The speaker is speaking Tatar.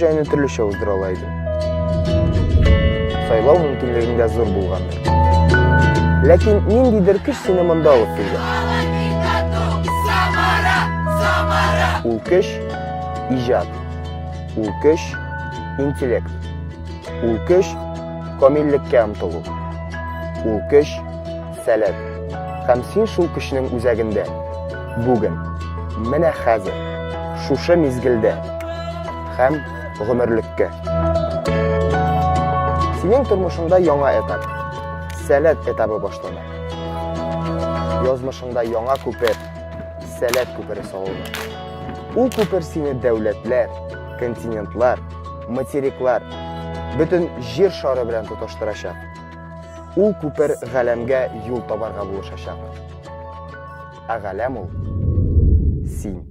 җайны төрлечә уздыра ала идең. Сайлау мөмкинлегең дә зур булгандыр. Ләкин ниндидер көч сине монда алып килгән. Ул көч иҗат. Ул көч интеллект. Ул көч камиллеккә омтылу. Ул көч сәләт. Һәм син шул көчнең үзәгендә. Бүген. Менә хәзер. Шушы мизгелдә. Һәм гомерлеккә. Синең тормышыңда яңа этап. Сәләт этабы башлана. Язмышыңда яңа күпер, сәләт күпере салына. Ул күпер сине дәүләтләр, континентлар, материклар, бөтен җир шары белән тоташтырачак. Ул күпер галәмгә юл табарга булышачак. Ә галәм ул син.